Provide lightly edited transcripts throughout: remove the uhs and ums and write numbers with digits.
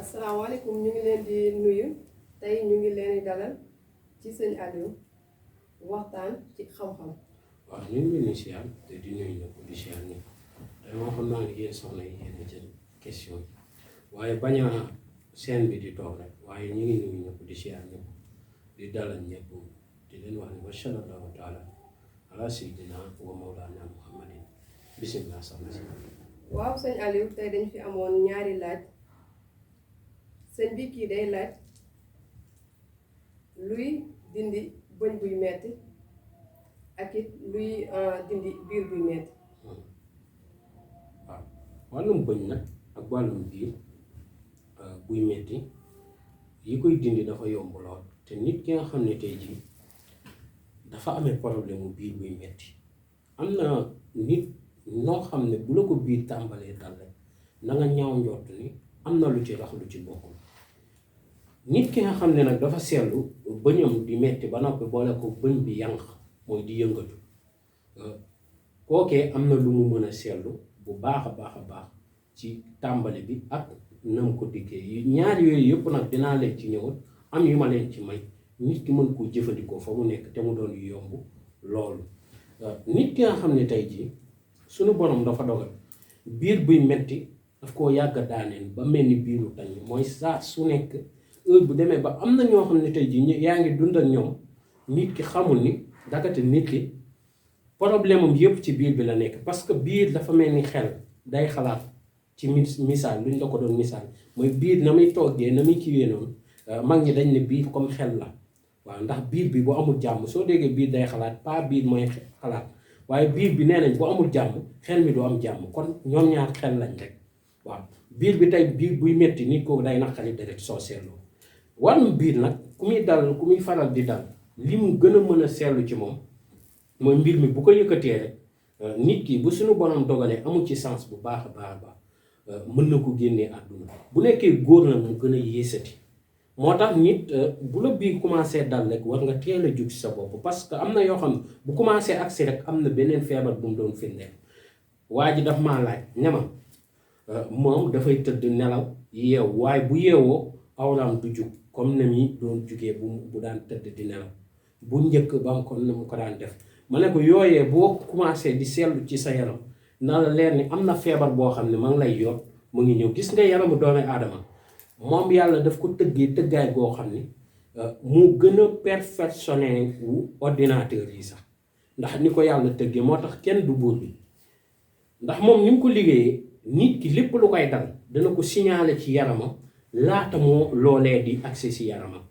asalaamaaleykum ñu ngi leen di nuyu tey ñu ngi leen di dalal ci sëñ Aliou waxtaan ci xam-xam. waaw ñu ngi leen di siyaar te di nuyu ñëpp di siyaar ñëpp tey moo xam naa ne yéen soxna yi yéen a jël question yi waaye bañ a seen bi di toog rek waaye ñu ngi nuyu ñëpp di siyaar ñëpp di dalal ñëpp di leen wax ne wa sallallahu taala ala sayyidina wa mawlana muhammadin bismillah soxna si. waaw sëñ Aliou tey dañ fi amoon ñaari laaj sëñ bi kii day laaj luy dindi bëñ buy metti ak it luy dindi biir buy metti. waaw wàllum bëñ nag ak wàllum biir buy metti yi koy dindi dafa yomb lool te nit ki nga xam ne tey jii dafa amee problème mu biir buy metti am na nit noo xam ne bu la ko biir tàmbalee dal rek na nga ñaaw njort ni am na lu ci rax lu ci bokkul. nit ki nga xam ne nag dafa seetlu bëñam di metti ba noppi boole ko bëñ bi yànq mooy di yëngatu kookee am na lu mu mën a seetlu bu baax a baax ci tàmbali bi ak nam ko dikkee ñaar yooyu yëpp nag dinaa leen ci ñëwal am yu ma leen ci may nit ki mën koo jëfandikoo fa mu nekk te mu doon yu yomb loolu. nit ki nga xam ne tey jii sunu borom dafa dogal biir buy metti daf koo yàgg daaneel ba mel ni biiru tañ mooy saa su nekk heure bu demee ba am na ñoo xam ne tey jii yaa ngi dund ak ñoom nit ki xamul ni dagate nit ki problème am yëpp ci biir bi la nekk parce que biir dafa mel ni xel day xalaat ci misaal luñ la ko doon misaal mooy biir na muy toggee na muy kiiwee noonu mag ñi dañ ne biir comme xel la waaw ndax biir bi bu amul jàmm soo déggee biir day xalaat pas biir mooy xalaat waaye biir bi nee nañ bu amul jàmm xel mi du am jàmm kon ñoom ñaar xel lañ rek waaw biir bi tey biir buy metti nit kooku day naqari deret soo seetloo. wàllum biir nag ku muy faral di dal li mu gën a mën a seetlu ci moom mooy mbir mi bu ko yëkkatee rek nit ki bu suñu borom dogalee amul ci sens bu baax a baax mën na ko génnee àdduna bu nekkee góor nag mu gën a yéesati moo tax nit bu la biir commencé dal rek war nga teel a jug ci sa bopp parce que am na yoo xam ne bu commencé agsi rek am na beneen feebar bu mu doon firndeel waa ji daf maa laaj ne ma moom dafay tëdd nelaw yeew waaye bu yeewoo awraam du jug comme na mi doon jugee bu daan tëdd di nelaw bu njëkk ba mu ko na mu ko daan def ma ne ko yooyee boo commencé di seetlu ci sa yaram na la leer ni am na feebar boo xam ne ma ngi lay yor mu ngi ñëw gis nga yaramu doomu aadama moom yàlla daf ko tëggee tëggaay goo xam ni mu gën a perfectionné wu ordinateur yi sax ndax ni ko yàlla tëggee moo tax kenn du buur bi ndax moom ni mu ko liggéeyee nit ki lépp lu koy dal dana ko signaler ci yaramam laata moo loolee di accès si yaramam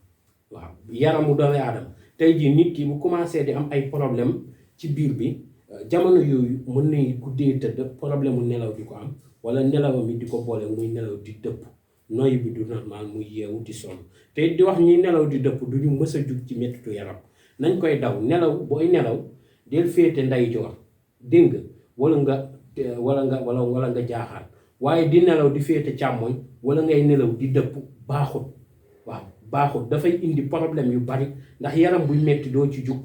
waaw yaramu doomu aadama tey jii nit ki bu commencé di am ay problème ci biir bi jamono yooyu mën nañ guddee tëdd problème mu nelaw di ko am wala nelawam yi di ko boole muy nelaw di dëpp noyyi bi du normal muy yeewu di sonn te di wax ñi nelaw di dëpp du ñu mës a jug ci mettitu yaram nañ koy daw nelaw booy nelaw del féete ndeyjoor dégg nga wala nga jaaxaal waaye di nelaw di féete càmmoñ wala ngay nelaw di dëpp baaxut waaw baaxut dafay indi problème yu bari ndax yaram buy metti doo ci jug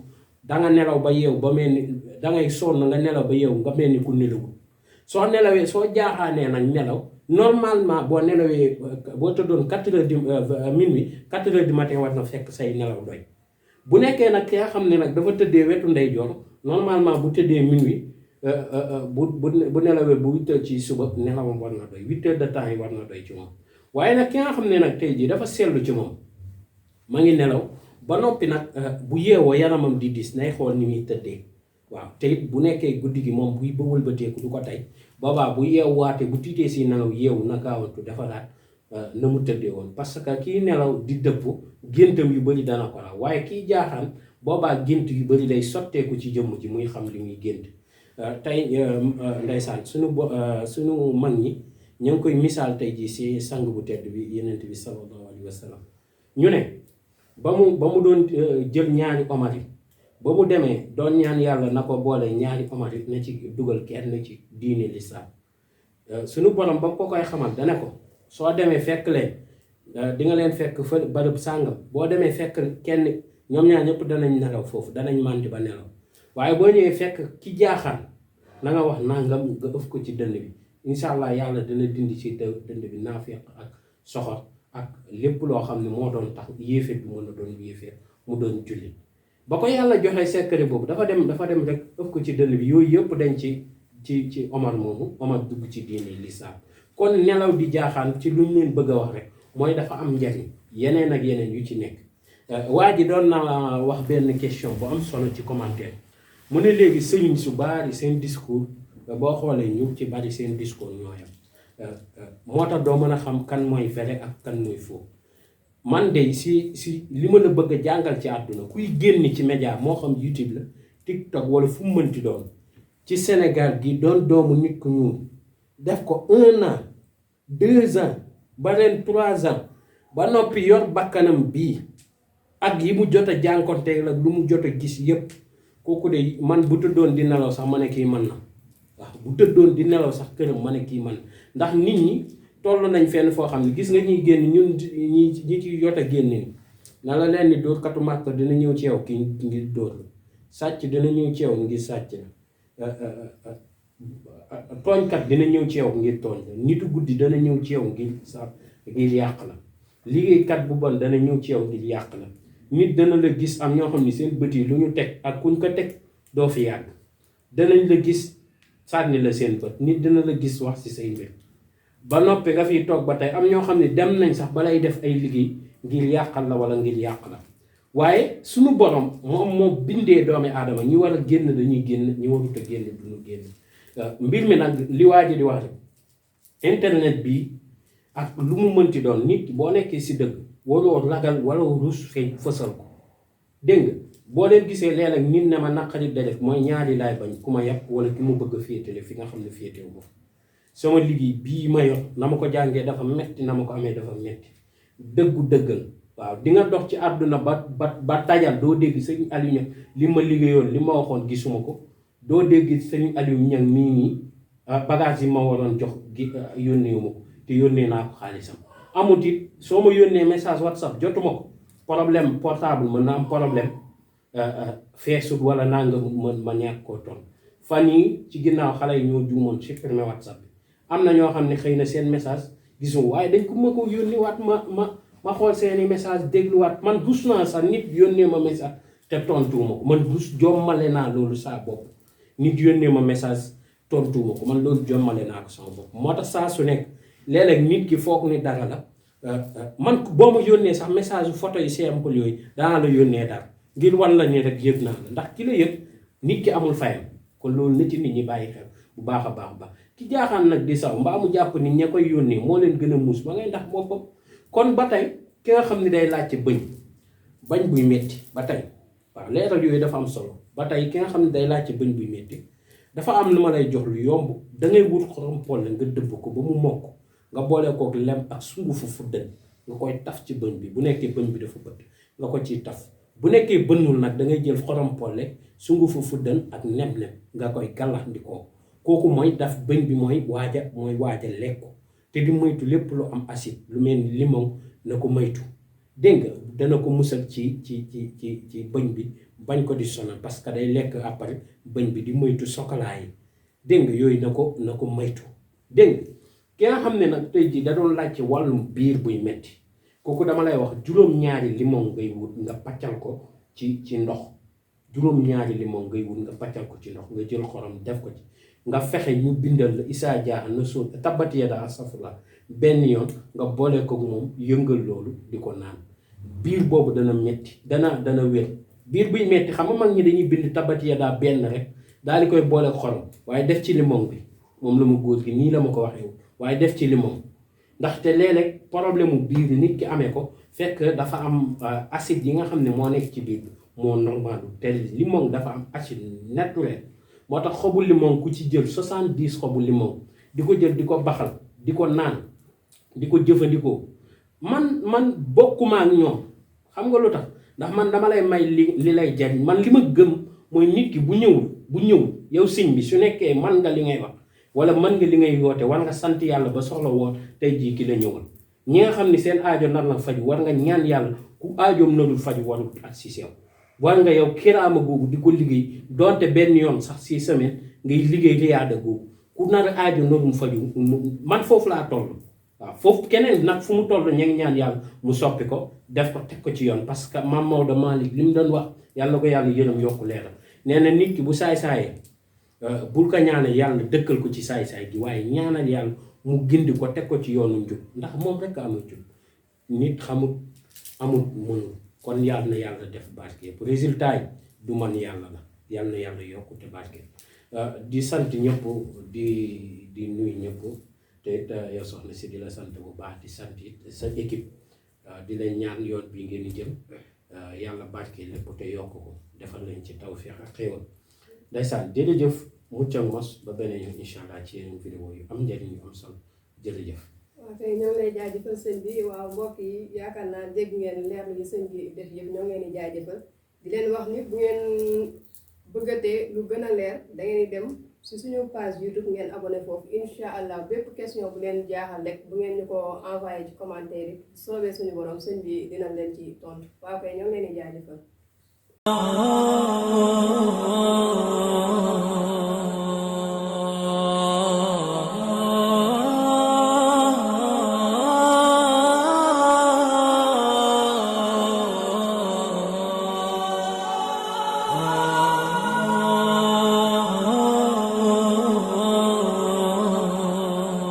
danga nelaw ba yeew ba mel ni dangay sonn nga nelaw ba yeew nga mel ni ku nelawul soo nelawee soo jaaxaanee nag nelaw normalement boo nelawee boo tëddoon 4 heures du minuit 4 heures du matin war na fekk say nelaw doy bu nekkee nag ki nga xam ne nag dafa tëddee wetu ndeyjoor normalement bu tëddee minuit bu nelawee bu 8 heures ci suba nelawam war na doy 8 heures de temps yi war na doy ci moom waaye nag ki nga xam ne nag tey jii dafa seetlu ci moom ma ngi nelaw ba noppi nag bu yeewoo yaramam di dis nay xool ni muy tëddee waaw te it bu nekkee guddi gi moom buy ba wëlbateeku du ko tey boobaa bu yeewwaate bu tiitee si nelaw yeewu na gaawantu defaraat na mu tëddee woon parce que kii nelaw di dëpp géntam yu bëri dana ko raw waaye kii jaaxaan boobaa gént yu bëri day sotteeku ci jëmm ji muy xam li muy gént tey ndeysaan suñu mag ñi ñu ngi koy misaal tey ji si sang bu tedd bi yenent bi sallallahu alayhi wa sallam ñu ne ba mu doon jël ñaari omar yi ba mu demee doon ñaan yàlla na ko boole ñaari Omar yi na ci dugal kenn ci diine lislaam suñu borom ba ko koy xamal dane ko soo demee fekk leen di nga leen fekk fa barab sàngam boo demee fekk kenn ñoom ñaar ñëpp danañ nelaw foofu danañ màndi ba nelaw waaye boo ñëwee fekk ki jaaxaan na nga wax nangam nga ëf ko ci dënd bi incha allah yàlla dina dindi ci dënd bi naafiq ak soxor ak lépp loo xam ne moo doon tax yéeféer bi mën a doon yéeféer mu doon julli ba ko yàlla joxe secret boobu dafa dem rek ëf ko ci dënd bi yooyu yëpp dañ ci Omar moomu Omar dugg ci diine lislaam kon nelaw di jaaxaan ci luñ leen bëgg a wax rek mooy dafa am njariñ yeneen ak yeneen yu ci nekk waa ji doon na wax benn question bu am solo ci commentaire mu ne léegi sëriñ su bari seen discours boo xoolee ñu ci bari seen discours ñooyam moo tax doo mën a xam kan mooy vrai ak kan mooy faux man de si li ma la bëgg a jàngal ci àdduna kuy génn ci média moo xam YouTube la TikTok wala fu mu mënti doon ci Sénégal gi doon doomu nit ku ñuul def ko 1 an 2 ans ba ren 3 ans ba noppi yor bakkanam bii ak yi mu jot a jànkonteel la lu mu jot a gis yépp kooku de man bu tëddoon di nelaw sax ma ne kii mën na waaw bu tëddoon di nelaw sax këram ma ne kii mën ndax nit ñi toll nañ fenn foo xam ne gis nga ñuy génn ñun ñi ci jot a génne na la leen ni dóor katu màkk dina ñëw ci yow ki ngir dóor la sàcc dina ñëw ci yow ngir sàcc la tooñkat dina ñëw ci yow ngir tooñ la nitu guddi dana ñëw ci yow ngir yàq la liggéeykat bu bon dana ñëw ci yow ngir yàq la nit dana la gis am ñoo xam ne seen bët yi lu ñu teg ak kuñ ko teg doo fi yàgg danañ la gis sànni la seen bët nit dana la gis wax ci say mbir ba noppi nga fiy toog ba tey am ñoo xam ne dem nañ sax balay def ay liggéey ngir yàqal la wala ngir yàq la waaye suñu borom moom moo bindee doomi aadama ñi war a génn dañuy génn ñi warut a génn duñu génn mbir mi nag li waa ji di wax rek internet bi ak lu mu mënti doon nit boo nekkee si dëgg waroo ragal wala rus feeñ fësal ko dégg nga boo leen gisee léeg-léeg nit ne ma naqarit da def mooy ñaari laay bañ ku ma yàpp wala ki mu bëgg a féetale fi nga xam ne féetewu ko sama liggéey bii ma yor na ma ko jàngee dafa metti na ma ko amee dafa metti dëggu dëggal waaw di nga dox ci àdduna ba tajal doo dégg sëñ Aliou Niang li ma liggéeyoon li ma waxoon gisuma ko doo dégg sëñ Aliou Niang mii nii bagage yi ma waroon jox yónnee ma ko te yónnee naa ko xaalisam amut it soo ma yónnee message WhatsApp jotuma ko problème portable mën na am problème feesut wala naa nga ma ñàkk koo ton fan yi ci ginnaaw xale yi ñoo juumoon supprimer WhatsApp bi am na ñoo xam ne xëy na seen message gisuma waaye dañ ko ma ko yónni waat ma xool seeni message dégluwaat man rus naa sax nit yónnee ma message te tontuwuma ko man rus jommale naa loolu saa bopp nit yónnee ma message tontuwuma ko man loolu jommale naa ko sama bopp moo tax saa su nekk léeg-léeg nit ki foog ni dara la man boo ma yónnee sax message photo yi simple yooyu danaa la yónnee dara ngir wan la ni rek yëg naa la ndax ki la yëg nit ki amul fayam kon loolu na ci nit ñi bàyyi xel bu baax a baax ki jaaxaan nag di saw mbaa mu jàpp ni ña koy yónnee moo leen gën a muus ba ngay ndax boppam kon ba tey ki nga xam ne day laajte bañ buy metti ba tey waaw leeral yooyu dafa am solo ba tey ki nga xam ne day laajte bëñ buy metti dafa am lu ma lay jox lu yomb dangay wut xorom polle nga dëbb ko ba mu mokk nga boole kook lem ak sungufu fuddën nga koy taf ci bëñ bi bu nekkee bëñ bi dafa bët nga ko ciy taf bu nekkee bënnul nag dangay jël xorom polle sungufu fuddën ak nem-nem nga koy gàllaxndikoo kooku mooy daf bëñ bi mooy waaja lekk ko te di moytu lépp lu am acide lu mel ni limon na ko moytu dégg nga dana ko musal ci bëñ bi bañ ko di sonal parce que day lekk après bëñ bi di moytu chocolat yi dégg nga yooyu na ko moytu dégg nga ki nga xam ne nag tey jii da doon laaj ci wàllum biir buy metti kooku dama lay wax juróom-ñaari limon ngay wut nga paccal ko ci ndox juróom-ñaari limon ngay wut nga paccal ko ci ndox nga jël xorom def ko ci nga fexe ñu bindal la Issa Dia na soo tabbat yadaa astafurlah benn yoon nga boole ko moom yëngal loolu di ko naan biir boobu dana metti dana wér biir buy metti xam nga mag ñi dañuy bind tabbat yadaa benn rek daal di koy boole xorom waaye def ci limon bi moom la ma góor gi nii la ma ko waxee waaye def ci limon ndaxte léeg-léeg problème mu biir nit ki amee ko fekk dafa am acide yi nga xam ne moo nekk ci biir bi moo normal te limon dafa am acide naturel moo tax xobu limon ku ci jël 70 xobu limon di ko jël di ko baxal di ko naan di ko jëfandikoo man bokkuma ak ñoom xam nga lu tax ndax man dama lay may li lay jariñ man li ma gëm mooy nit ki bu ñëwul yow sëñ bi su nekkee man nga li ngay wax wala man nga li ngay woote war nga sant yàlla ba soxla woo tey jii ki la ñëwal ñi nga xam ni seen aajo nar na faju war nga ñaan yàlla ku aajoom narul faju warul ak si sew war nga yow kiraama googu di ko liggéey donte benn yoon sax 6 semaines ngay liggéey riyaada googu ku nar aajo narul faju man foofu laa toll waaw foofu keneen nag fu mu toll ña ngi ñaan yàlla mu soppi ko def ko teg ko ci yoon parce que Mame Maodo Malick li mu doon wax yàlla ko yàlla yërëm yokku leeram nee na nit ki bu saay-saayee bul ko ñaanal yàlla dëkkal ko ci saay-saay gi waaye ñaanal yàlla mu gindi ko teg ko ci yoonu njub ndax moom rek amul jub nit xamul amul mënul kon yàlla na yàlla def barke pour résultat yi du man yàlla la yàlla na yàlla yokku te barke di sant ñëpp di nuyu ñëpp te it yow soxna si di la sant bu baax di sant it sa équipe di leen ñaan yoon bi ngeen di jëm yàlla barke lépp te yokk ko defal leen ci tawfeex ak xéewal ndeysaan jërëjëf mucc ak mos ba beneen yoon incha allah ci yeneen vidéo yu am njëriñ yu am solo jërëjëf. ok ñoo ngi lay jaajëfal sëñ bi waaw mbokk yi yaakaar naa dégg ngeen leer li sëñ bi def yëpp ñoo ngeen di jaajëfal di leen wax ni bu ngeen bëggatee lu gën a leer da ngeen di dem si suñu page YouTube ngeen abonné foofu incha allah bépp question bu leen jaaxal rek bu ngeen ñu ko envoyé ci commentaire yi soobee suñu borom sëñ bi dina leen ci tontu waaw kay ñoo ngi leen di jaajëfal.